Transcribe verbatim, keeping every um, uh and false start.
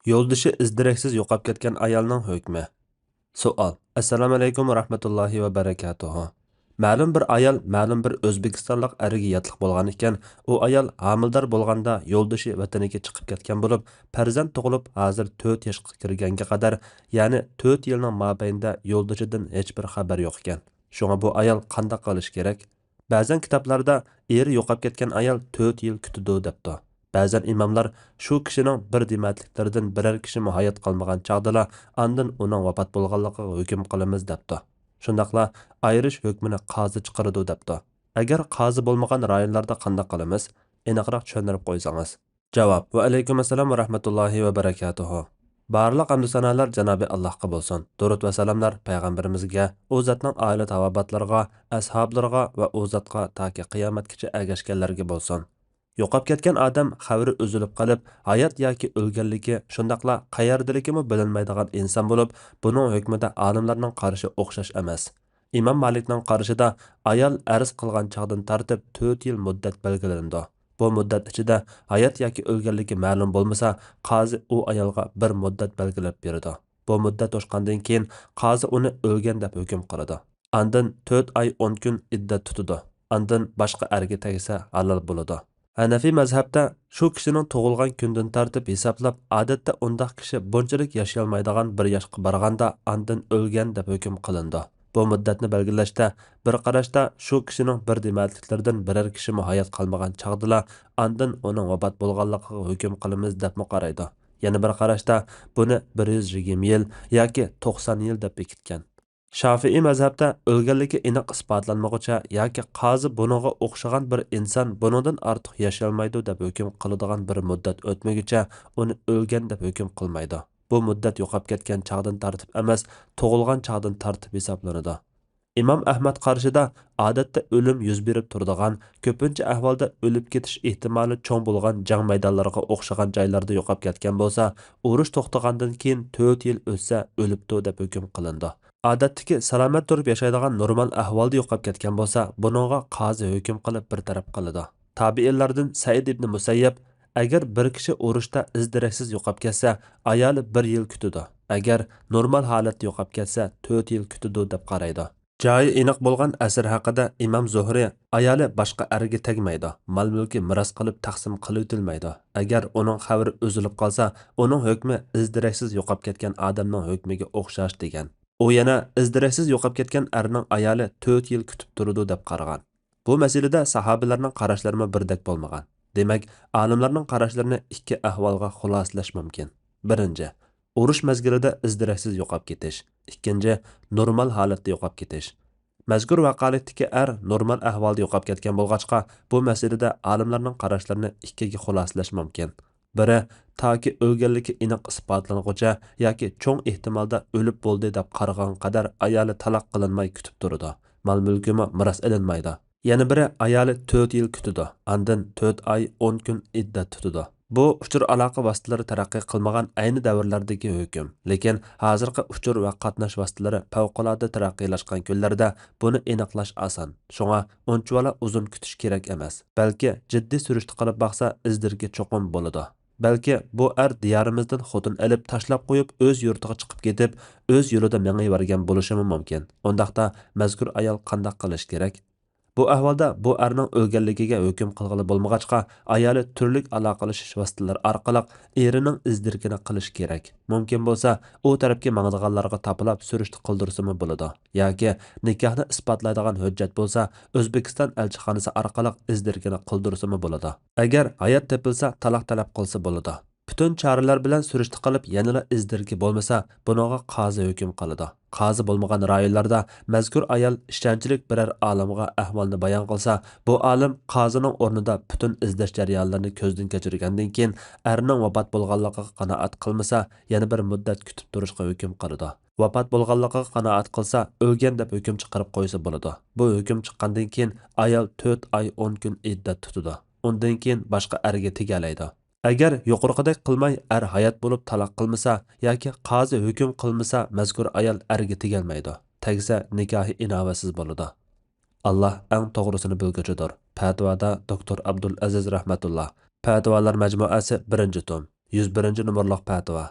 يولدىشى ئىز-دېرەكسىز يوقاپ كەتكەن ئايالنىڭ ھۆكمى. سوئال. ئەسسالامۇ ئەلەيكۇم ۋە رەھمەتۇللاھى ۋە بەرەكاتۇھۇ. مەلۇم بىر ئايال مەلۇم بىر ئۆزبېكىستانلىق ئەرگە ياتلىق بولغان ئىكەن. ئۇ ئايال ھامىلىدار بولغاندا يولدىشى ۋەتىنىگە چىقىپ كەتكەن بولۇپ، پەرزەنت تۇغۇلۇپ، ھازىر تۆت ياشقا كىرگەنگە قەدەر، يەنى تۆت يىلنىڭ مابەينىدە يولدىشىدىن ھېچبىر خەۋەر يوق ئىكەن. شۇڭا بۇ ئايال قانداق قىلىشى كېرەك؟ بەزەن كىتابلاردا ئېرى يوقاپ كەتكەن ئايال تۆت يىل كۈتىدۇ دەپتۇ. بەزەن ئىماملار شۇ كىشىنىڭ بىر دېمەتلىكلىرىدىن بىرەر كىشىمۇ ھايات قالمىغان چاغدىلا ئاندىن ئۇنىڭ ۋاپات بولغانلىقىغا ھۆكۈم قىلىمىز دەپتۇ. شۇنداقلا ئايرىش ھۆكمىنى قازى چىقىرىدۇ دەپتۇ. ئەگەر قازى بولمىغان رايونلاردا قانداق قىلىمىز؟ ئېنىقراق چۈشەندۈرۈپ قويسىڭىز. جاۋاب. ۋەئەلەيكۇم ئەسسالام ۋە رەھمەتۇللاھى ۋە بەرەكاتۇھۇ. بارلىق ھەمدۇ سانالار جانابى ئاللاھقا بولسۇن. دۇرۇت ۋە سالاملار پەيغەمبىرىمىزگە، ئۇ زاتنىڭ ئائىلە تاۋابىئاتلىرىغا، ئەسھابلىرىغا ۋە ئۇ زاتقا تاكى قىيامەتكىچە ئەگەشكەنلەرگە بولسۇن. يوقاپ كەتكەن ئادەم خەۋىرى ئۈزۈلۈپ قېلىپ، ھايات ياكى ئۆلگەنلىكى، شۇنداقلا قەيەردىلىكىمۇ بىلىنمەيدىغان ئىنسان بولۇپ، بۇنىڭ ھۆكمىدە ئالىملارنىڭ قارىشى ئوخشاش ئەمەس. ئىمام مالىكنىڭ قارىشىدا ئايال ئەرز قىلغان چاغدىن تارتىپ تۆت يىل مۇددەت بەلگىلىنىدۇ. بۇ مۇددەت ئىچىدە ھايات ياكى ئۆلگەنلىكى مەلۇم بولمىسا، قازى ئۇ ئايالغا بىر مۇددەت بەلگىلەپ بېرىدۇ. بۇ مۇددەت توشقاندىن كېيىن، قازى ئۇنى ئۆلگەن دەپ ھۆكۈم قىلىدۇ. ئاندىن تۆت ئاي ئون كۈن ئىددەت تۇتىدۇ. ئاندىن باشقا ئەرگە تەگسە ھالال بولىدۇ. ھەنەفىي مەزھەپتە شۇ كىشىنىڭ تۇغۇلغان كۈنىدىن تارتىپ ھېسابلاپ، ئادەتتە ئۇنداق كىشى بۇنچىلىك ياشىيالمايدىغان بىر ياشقا بارغاندا ئاندىن ئۆلگەن دەپ ھۆكۈم قىلىنىدۇ. بۇ مۇددەتنى بەلگىلەشتە بىر قاراشتا شۇ كىشىنىڭ بىر دېمەتلىكلىرىدىن بىرەر كىشىمۇ ھايات قالمىغان چاغدىلا ئاندىن ئۇنىڭ ۋاپات بولغانلىقىغا ھۆكۈم قىلىمىز دەپمۇ قارايدۇ. يەنە بىر قاراشتا بۇنى بىر يۈز يىگىرمە يىل ياكى توقسان يىل دەپ بېكىتكەن. شافىئىي مەزھەپتە ئۆلگەنلىكى ئېنىق ئىسپاتلانمىغۇچە ياكى قازى بۇنىڭغا ئوخشىغان بىر ئىنسان بۇنىڭدىن ئارتۇق ياشىيالمايدۇ دەپ ھۆكۈم قىلىدىغان بىر مۇددەت ئۆتمىگۈچە ئۇنى ئۆلگەن دەپ ھۆكۈم قىلمايدۇ. بۇ مۇددەت يوقاپ كەتكەن چاغدىن تارتىپ ئەمەس، تۇغۇلغان چاغدىن تارتىپ ھېسابلىنىدۇ. ئىمام ئەھمەد قارىشىدا ئادەتتە ئۆلۈم يۈز بېرىپ تۇرىدىغان، كۆپىنچە ئەھۋالدا ئۆلۈپ كېتىش ئېھتىمالى چوڭ بولغان جەڭ مەيدانلىرىغا ئوخشىغان جايلاردا يوقاپ كەتكەن بولسا، ئۇرۇش توختىغاندىن كېيىن تۆت يىل ئۆتسە ئۆلۈپتۇ دەپ ھۆكۈم قىلىنىدۇ. ئادەتتىكى سالامەت تۇرۇپ ياشايدىغان نورمال ئەھۋالدا يوقاپ كەتكەن بولسا، بۇنىڭغا قازى ھۆكۈم قىلىپ بىر تەرەپ قىلىدۇ. تابىئىنلاردىن سەئىد ئىبنى مۇسەييەب، ئەگەر بىر كىشى ئۇرۇشتا ئىز-دېرەكسىز يوقاپ كەتسە، ئايالى بىر يىل كۈتىدۇ. ئەگەر نورمال ھالەتتە يوقاپ كەتسە، تۆت يىل كۈتىدۇ دەپ قارايدۇ. جايى ئېنىق بولغان ئەسەر ھەققىدە ئىمام زۇھرى، ئايالى باشقا ئەرگە تەگمەيدۇ، مال-مۈلكى مىراس قىلىپ تەقسىم قىلىۋېتىلمەيدۇ. ئەگەر ئۇنىڭ خەۋىرى ئۈزۈلۈپ قالسا، ئۇنىڭ ھۆكمى ئىز-دېرەكسىز يوقاپ كەتكەن ئادەمنىڭ ھۆكمىگە ئوخشاش، دېگەن. ئۇ يەنە ئىز-دېرەكسىز يوقاپ كەتكەن ئەرنىڭ ئايالى تۆت يىل كۈتۈپ تۇرىدۇ دەپ قارىغان. بۇ مەسىلىدە ساھابىلەرنىڭ قاراشلىرىمۇ بىردەك بولمىغان. دېمەك، ئالىملارنىڭ قاراشلىرىنى ئىككى ئەھۋالغا خۇلاسىلەش مۇمكىن. بىرىنچى، ئۇرۇش مەزگىلىدە ئىز-دېرەكسىز يوقاپ كېتىش. ئىككىنچى، نورمال ھالەتتە يوقاپ كېتىش. مەزكۇر ۋەقەلىكتىكى ئەر نورمال ئەھۋالدا يوقاپ كەتكەن بولغاچقا، بۇ مەسىلىدە ئالىملارنىڭ قاراشلىرىنى ئىككىگە خۇلاسىلەش مۇمكىن. بىرى، تاكى ئۆلگەنلىكى ئېنىق ئىسپاتلانغۇچە ياكى چوڭ ئېھتىمالدا ئۆلۈپ بولدى دەپ قارىغانغا قەدەر ئايالى تالاق قىلىنماي كۈتۈپ تۇرىدۇ، مال-مۈلكىمۇ مىراس ئېلىنمايدۇ. يەنە بىرى، ئايالى تۆت يىل كۈتىدۇ، ئاندىن تۆت ئاي ئون كۈن ئىددەت تۇتىدۇ. بۇ ئۇچۇر ئالاقە ۋاسىتىلىرى تەرەققىي قىلمىغان ئەينى دەۋرلەردىكى ھۆكۈم. لېكىن ھازىرقى ئۇچۇر ۋە قاتناش ۋاسىتىلىرى پەۋقۇلئاددە تەرەققىيلاشقان كۈنلەردە بۇنى ئېنىقلاش ئاسان. شۇڭا ئۇنچىۋالا ئۇزۇن كۈتۈش كېرەك ئەمەس، بەلكى جىددىي سۈرۈشتە قىلىپ باقسا ئىز-دېرىكى چوقۇم بولىدۇ. بەلكى بۇ ئەر دىيارىمىزدىن خوتۇن ئېلىپ تاشلاپ قويۇپ ئۆز يۇرتىغا چىقىپ كېتىپ، ئۆز يولىدا مېڭىۋەرگەن بولۇشىمۇ مۇمكىن. ئۇنداقتا مەزكۇر ئايال قانداق قىلىشى كېرەك؟ بۇ ئەھۋالدا بۇ ئەرنىڭ ئۆلگەنلىكىگە ھۆكۈم قىلغىلى بولمىغاچقا، ئايالى تۈرلۈك ئالاقىلىشىش ۋاسىتىلىرى ئارقىلىق ئېرىنىڭ ئىز-دېرىكىنى قىلىشى كېرەك. مۇمكىن بولسا، ئۇ تەرەپكە ماڭىدىغانلارغا تاپىلاپ سۈرۈشتە قىلدۇرسىمۇ بولىدۇ. ياكى نىكاھنى ئىسپاتلايدىغان ھۆججەت بولسا، ئۆزبېكىستان ئەلچىخانىسى ئارقىلىق ئىز-دېرىكىنى قىلدۇرسىمۇ بولىدۇ. ئەگەر ھايات تېپىلسا، تالاق تەلەپ قىلسا بولىدۇ. پۈتۈن چارىلەر بىلەن سۈرۈشتە قىلىپ، يەنىلا ئىز-دېرىكى بولمىسا، بۇنىڭغا قازى ھۆكۈم قىلىدۇ. قازى بولمىغان رايونلاردا مەزكۇر ئايال ئىشەنچلىك بىرەر ئالىمغا ئەھۋالنى بايان قىلسا، بۇ ئالىم قازىنىڭ ئورنىدا پۈتۈن ئىزدەش جەريانلىرىنى كۆزدىن كەچۈرگەندىن كېيىن، ئەرنىڭ ۋاپات بولغانلىقىغا قانائەت قىلمىسا، يەنە بىر مۇددەت كۈتۈپ تۇرۇشقا ھۆكۈم قىلىدۇ. ۋاپات بولغانلىقىغا قانائەت قىلسا، ئۆلگەن دەپ ھۆكۈم چىقىرىپ قويسا بولىدۇ. بۇ ھۆكۈم چىققاندىن كېيىن ئايال تۆت ئاي ئون كۈن ئىددەت تۇتىدۇ. ئۇندىن كېيىن باشقا ئەرگە تېگەلەيدۇ. ئەگەر يۇقىرىقىدەك قىلماي ئەر ھايات بولۇپ تالاق قىلمىسا ياكى قازى ھۆكۈم قىلمىسا، مەزكۇر ئايال ئەرگە تېگەلمەيدۇ. تەگسە، نىكاھى ئىناۋەتسىز بولىدۇ. ئاللا ئەڭ توغرىسىنى بىلگۈچىدۇر. پەتىۋادا دوكتور ئابدۇل ئەزىز رەھمەتۇللا. پەتىۋالار مەجمۇئەسى، بىرىنچى توم. يۈز بىرىنچى نومۇرلۇق پەتىۋا.